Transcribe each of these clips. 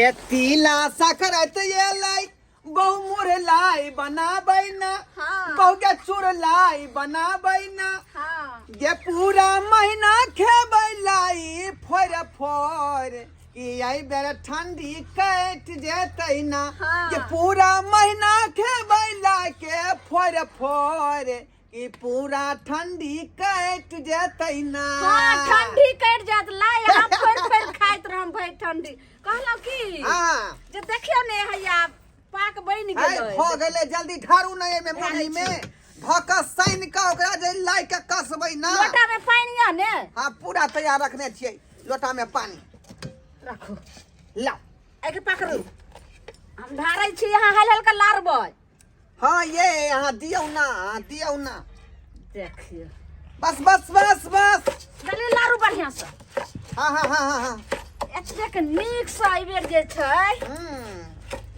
ए तिला सकरत एलै बहु मुरलाई बनाबै ना। बहु के चुरलाई बनाबै ना। गे पूरा महीना खेबै लाई फोर फोर कि एहि बेर ठंडी कटि जेतै ना। के पूरा महीना खेबै लाई के फोर फोर कि पूरा ठंडी कटि जेतै ना। हाँ, ठंडी कटि जात लाई अहाँ फोड़ि फोड़ि खाइत रहम भरि ठंडी। कहलहुँ की जे देखियौ ने हैया पाक बनि गेलै। भऽ गेलै, जल्दी ढारू ने एहिमे मुरही में धऽ कऽ सानि कऽ ओकरा जे लाई के कसबै ना। लोटा में पानि यऽ ने? हाँ, पूरा तैयार रखने छियै लोटा में पानि। राखू। लाउ। एहिके पकड़ू, हम ढारै छी, अहाँ हल हल कऽ लारबै। हाँ ये अहाँ दियौ ना, अहाँ दियौ ना। देखियौ। बस बस बस बस। चलिए लारू बढ़िया से। हाँ हाँ हाँ हाँ हाँ। एतेक नीक से एहिबेर जे छै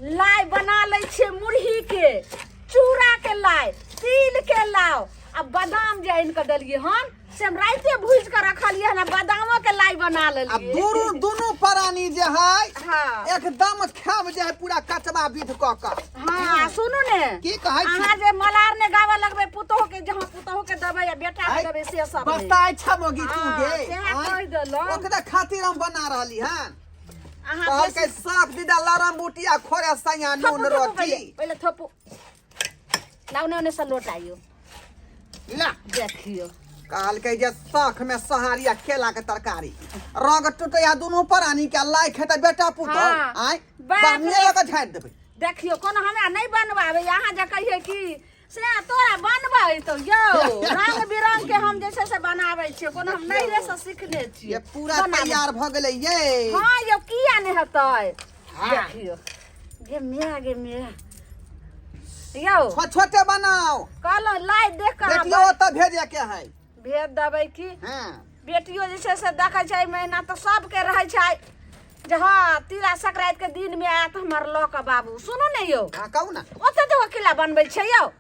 लाई बना लै छियै मुरही के, चूड़ा के लाई, तिल के लाव आ बादाम जे आनि कऽ देलियै हन से हम राइते भूजि कऽ रखलियै हन, आ बादामो के लाई बना आ लेलियै। दुनू दुनू प्राणी जे है एकदम खाब जे है पूरा कचबा विध कऽ कऽ। हाँ, सुनू ने। की कहै छी? अहाँ जे मलार ने गाबऽ लगबै पुतोहु के, जहाँ पुतोहु के देबै आ बेटा के आइ, देबै से सब नहि। बताय छ मोगी तू हाँ, गे, सएह आँय? कहि देलहुँ। ओकरा खातिर हम बना रहली हन। अहाँ कहलकै बेसी साफ दीदा लरम बूटी आ खोरे सैया थोपू, नून थोपू रोटी। पहिले, पहिले थोपू। लाउ ने ओने से लोटाइयो। ला। देखियो। कहलकै जे शौख में सोहारी आ केला के तरकारी रग टूटैया दुनू प्राणी के लाइ खेतै बेटा पुतहु। आँय, बाप बान्हिए रे। लऽ कऽ झाड़ि देबै। देखियो कोनो हमरा नहीं बनवावे, अहाँ जे कहिए कि से तोरा बनबै तो यौ रंग बिरंग के हम जे छै से बनाबै छियै, कोनो हम नहिरे से सीखने छियै। ये पूरा बनाबै। तैयार भऽ गेलै ये। हाँ यौ, किया नहि हेतै? हाँ। देखियो गे म्या, गे म्या यौ। छोटे बनाओ। कहलहुँ लाइ देख कऽ अहाँ बेटियो ओतऽ भेजे के है। भेज देबै की? हाँ। बेटियो जे छै से देखै छै एहि महीना तऽ सबके रहै छै जे हँ तिला संक्रांति के दिन में आयत हमर लऽ कऽ बाबू। सुनू ने यौ। हाँ, कहू ना। ओते देखो किला बनबै छै यौ।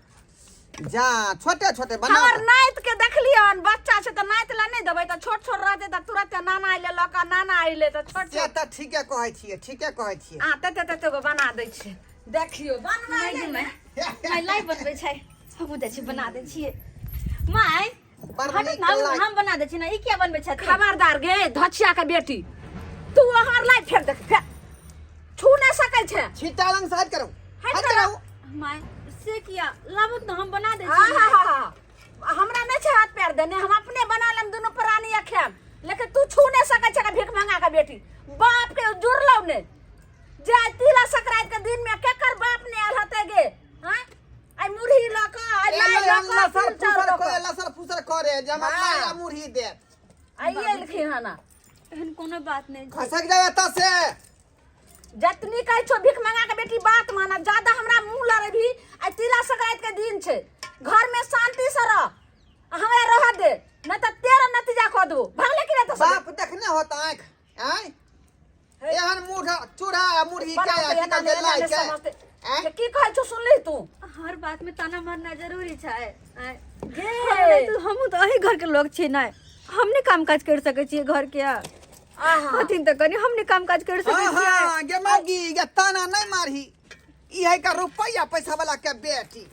जा छोटे छोटे बनाओ। हमर नाति के देखलियन बच्चा छै तऽ नाति लए नहि देबै तऽ छोट छोट रहतै तऽ तुरते नाना अइलै लऽ कऽ, नाना अइलै तऽ छोट से छोट। तऽ ठीके कहै छियै, ठीके कहै छियै। अहाँ तते तते गो बना दै छियै। देखियौ बनबै माय नै गे ने। माय। माय लाइ बनबै छै, हमहूँ जाइ छी बना दै छियै। माय, बड़ हटू नीक ना, लाइ। हम बना दै छी ना, ई किया बनबै छथिन? खबरदार गे धचिया के बेटी, तू हमर लाइ फेर देख, फेर छू नहि सकै छै। छिट्टा लंग से हट करू, हट हट करू। करू। माय से किया, लाबू तऽ हम बना दै छी। हा हा हा, हमरा नहि छै हाथ पैर देने, हम अपने बना लेम दुनू प्राणी आ खायब, लेकिन तू छू नहि सकै छै भीख मंगा के बेटी। बाप के जुड़लौ ने जे आइ तिला संक्रांति के दिन में केकर बाप ने आयल हते गे? हाँ, आइ मुरही लऽ कऽ, आइ लाइ लऽ कऽ, लसर तिल चाउर फुसर लऽ कऽ। करे, लसर फुसर करे जे हमरा लाइ आ मुरही देत। आइ एलखिन हन। एहन कोनो बात नहि छै। खसक जाय एतऽ से। जतनी कहै छौ भीख मंगा के बेटी बात माना, ज्यादा हमरा मुंह लड़ेबही। आइ तिला संक्रांति के दिन छै, घर में शांति से रह, आ हमरा रह दे, नहीं तऽ तेरा नतीजा कऽ देबो। भागले कि नहि तऽ बाप देखने होत आँख, आँय? एहन मुढ़ चूड़ा आ मुरही के बना आ के की एना कहै छै नहि, एना लाइ नहि के। समझते। आँय? जे की कहै छौ सुनली तू? हर बात में ताना मारना जरूरी छै। आँय? गे। हम नहि तऽ हमहूँ तऽ अही घर के लोग छियै ने, हम नहि काम काज कर सकै छियै घर के। आहा। हथिन तऽ कनि हम नहि काम काज कर सकै हाँ, छियै। हाँ, गे मौगी, गे ताना नहि मारही। ई है का रुपैया पैसा वाला के बेटी,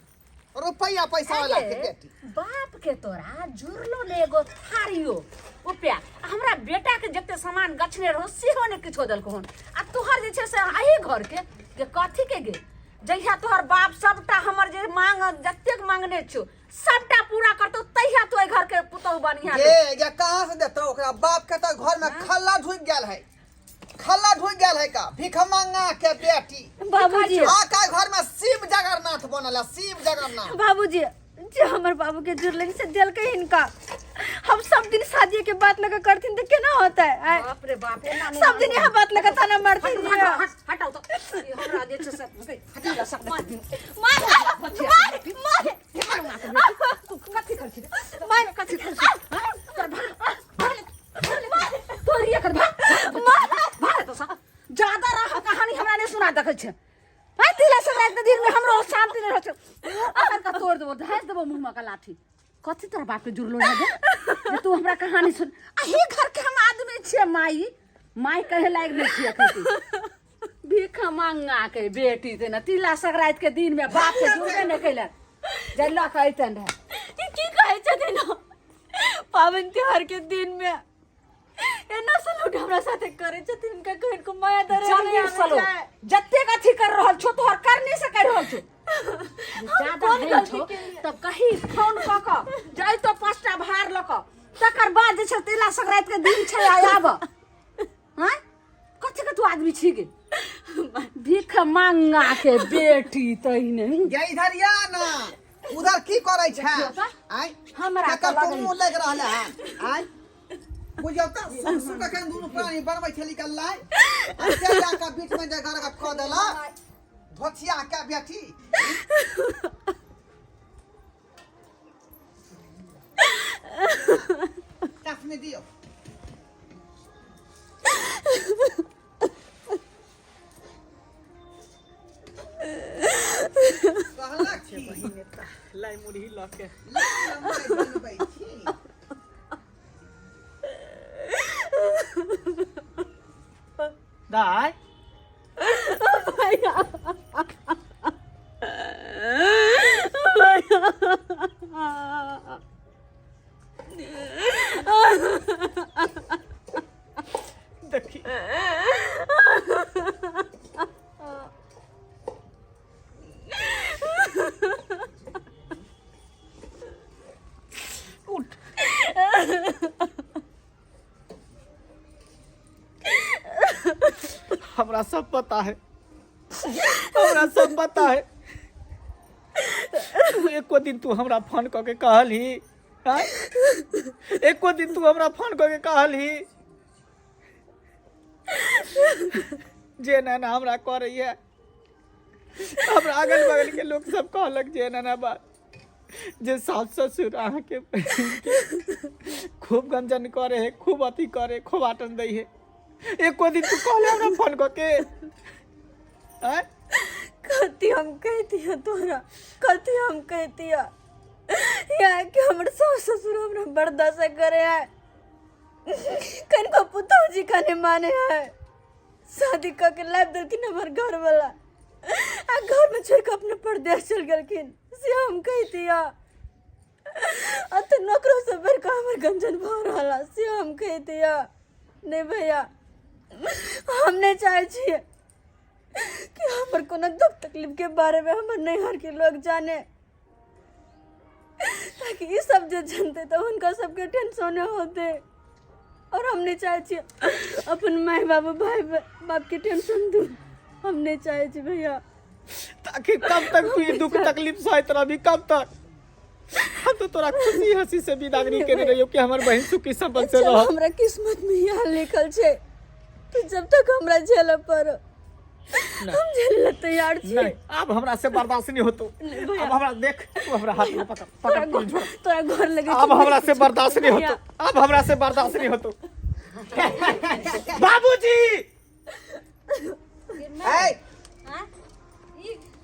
रुपैया पैसा वाला के अरे, बेटी। बाप के तोरा जुड़लो ने एगो थारियो रुपया, आ हमरा बेटा के जते सामान गछने रहो सेहो ने किछो देलको हन। आ तोहर जे छै से अही घर के जे कथी के गे, जहिया तोहर बाप सबटा हमर जे मांग जतेक मांगने छौ सबटा पूरा करतौ तहिया तू एहि घर के पुतहु बनिहा। गे, गे कहाँ से देतौ? ओकरा बाप के तऽ घर में खल्ला ढुकि गेल है, खल्ला ढुकि गेल है का भीख मंगा के बेटी। बाबूजी। आ का घर में शिव जगन्नाथ बनल है, शिव जगन्नाथ। बाबूजी जे हमर बाबू के जुड़लनि से देलकै हिनका। हम सब दिन शादी के बात लगा करथिन तऽ केना होतै? आँय? बाप रे बाप, एना नहि सब दिन यहाँ बात लगा ताना मारथिन। हट, हट, हट, हटाउ तऽ। ई हमरा जे छै से हटी जा सब दिन। माय, माय, माय। तू कथी करै छी? माय, कथी करै छी? हाँ? तोर भाग, भाग, तोर ये कर भाग, भाग तो सा। ज्यादा रह कहानी हमरा नहीं सुना देखै छै। आइ तिला संक्रांति के दिन में हमरो शांति नहीं रहै छै। मुँह पकड़ के तोड़ देबो, धैस देबो मुँह में के लाठी। कथी तोरा बाप के जुड़लो रह गे जे तू हमरा कहानी सुन? अही घर के हम आदमी छियै, माई माई कहे लायक नहीं छियै अखन तू। मंगा के बेटी ते ने तिला संक्रांति के दिन में बाप के जुड़बे ने कैलक जे लऽ के अइतन रहे। ई की कहै छथिन पाबनि त्योहार के दिन में एना सलूट हमरा साथे करै छथिन, हुनका कहिन को माया दरे जल्दी सलो जतेक अथी कर रहल छो तोहर करनी से कर रहल छो ज्यादा कोन हेन गलती छो केलियै? तऽ कही फोन कऽ कऽ जाइ तो 5टा भार लऽ कऽ तकर बाद जे छै तिला संक्रांति के दिन छै आइ आब। हाँ कथी के तू आदमी छी गे भीख मांगा के बेटी तहिने। गे इधर या ना उधर की करै छै? देखियौ तऽ। आँय? हमरा केकर तऽ तू लगै- मुँह लागि रहल है? आँय? बुझियौ तऽ सुन सुन कखन दुनू प्राणी बनबै छली कल्लाइ आ से जा कऽ बीच में जे गड़गड़ कऽ देलक धोथिया के बेटी। चश्मे दियौ। कहलक की लाई मुरही लऽ के लाइ बनबै छी। दाय देखी उठ हमरा सब पता है, हमरा सब पता है। तू एको दिन तू हमरा फोन कऽ के कहलही? आँय? एको दिन तू हमरा फोन कऽ के कहलही जे एना एना हमरा करैया? हमरा अगल बगल के लोक सब कहलक जे एना एना बात जे सास ससुर अहाँके खूब गंजन करे है, खूब अथी करे, खूब आटन दै है। एको दिन तू कहले हमरा फोन कऽ के? आँय? कथी हम कहती तोरा, कथी हम कहती या कि हमर सास ससुर हमरा बर्दाश्त करे है, कनको पुतहु जी कने माने है। शादी कऽ के लाबि देलखिन हमर घर वाला आ घर में छोड़ के अपने परदेश चल गेलखिन, से हम कहती। आ तऽ नौकरो से बढ़ि कऽ हमर गंजन भऽ रहल है, से हम कहती। नहीं भैया, हम नहीं चाहे छियै कि हमर कोनो दुख तकलीफ के बारे में हमर नैहर के लोग जाने, ताकि ई सब जे जानते तो हुनका सबके टेंशन होते। और हम नहीं चाहे छियै अपन माय बाबू भाई बाप के टेंशन दू, हम नहीं चाहे छी भैया। ताकि कब तक तू ये दुख तकलीफ सहत रहबी, कब तक? हम तो तोरा खुशी हंसी से विदागरी केने रहियो कि हमर बहिन सुखी संपन्न से जब रह। हमरा किस्मत में यह लिखल छै तो जब तक हमरा झेलऽ पड़ो हम झेले ला तैयार छी। नहीं, अब हमरा से बर्दाश्त नहीं होतो। नहीं भैया। अब हमरा देख, तू हमरा हाथ में पकड़ तोरा पकड़ घर तू छोड़। तोरा घर लगे अब छै, हमरा से बर्दाश्त नहीं भैया। होतो, अब हमरा से बर्दाश्त नहीं होतो। बाबूजी ए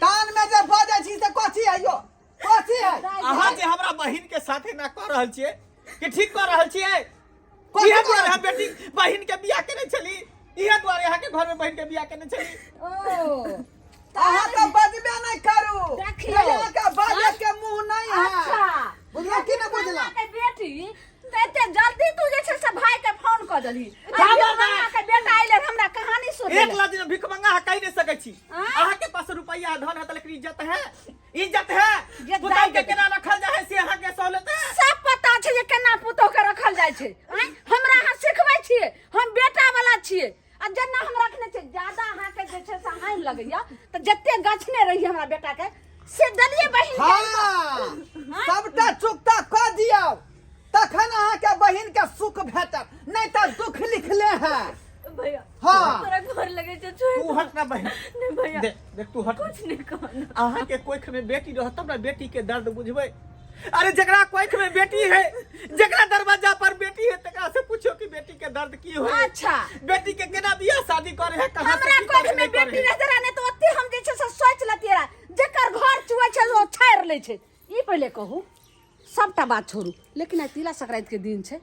कान में जे बजै छी से कथी है यो, कथी है? अहाँ जे हमरा बहिन के साथे ना कह रहल छियै कि ठीक कह रहल छियै? कथी इहे कह दुआरे रहल हम बेटी बहिन के बियाह केने छली, इहे दुआरे अहाँ के घर में बहिन के बियाह केने छली। ओ अहाँ तऽ बजबे नहि करू। देखियौ। अहाँके बाजै के मुँह नहि है। अच्छा। बुझला कि नहि बुझला? के बेटी तऽ एते जल्दी तू जे छै से भाई के फोन कऽ देलही? खबरदार। के बेटा अइले हमरा कहानी सुन। एक लाख दिन भिख मंगा अहाँ कहि नहीं सकै छी। आँय? अहाँ के पास रुपया धन है लेकिन इज्जत है, इज्जत है? जे पुतहु दाइ के देबै। केना रखल जाइ है से अहाँ के सहूलत है? सब पता छै जे केना पुतहु के रखल जाइ छै। आँय? हमरा अहाँ सिखबै छियै? हम बेटा वाला छियै आ जेना हम रखने छियै ज्यादा अहाँके जे छै से हानि लगैया तऽ जते गछने रहियै हमरा बेटा के से देलियै बहिन के। हाँ, सबटा चुकता कऽ दियौ तखन अहाँके बहिन के सुख भेटत, नहीं तऽ दुख लिखले है। भैया। हाँ। तोरा घर लगे छै छोड़। तू हट ना बहिन। नहीं भैया। देख देख, तू हट। कुछ नहीं कहना। अहाँ के कोख में बेटी रहत तब ना बेटी के दर्द बुझबै। अरे जकरा कोख में बेटी है, जकरा दरवाजा पर बेटी है, तकरा से पूछो कि बेटी के दर्द की होय। अच्छा। बेटी के केना बियाह शादी करे है, कहां से हमरा की कोख करे, में नहीं करे बेटी है। रहते रहे तो ओते हम जे छै से सोच लतियै रहे, जेकर घर चुए छै ओ छाड़ि लै छै। ई पहिले कहू, सबटा बात छोड़ू, लेकिन आइ तिला संक्रांति के दिन छै,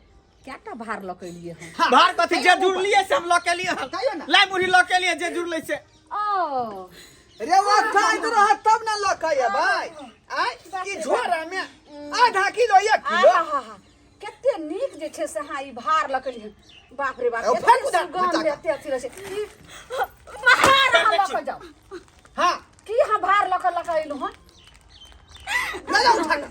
कएटा भार लऽ के एलियै हम? भार कथी, जे जुड़लियै से हम लऽ के एलियै हन। कहियौ ना। लाई मुरही लऽ के एलियै जे जुड़लै से। ओ रे वो खाइत रह तब ना लऽ के भाई आय ई झोरा में आधा किलो एक किलो आहा कते नीक जे छै से अहाँ ई भार लऽ के एलियै। बाप रे बाप ओ, एते फेंक उधर, सुगंध बच्चा के। एते अथी रहै छै ई भार अहाँ लऽ के जाउ हाँ की अहाँ भार लऽ के एलहुँ हन लऽ जाउ उठा के।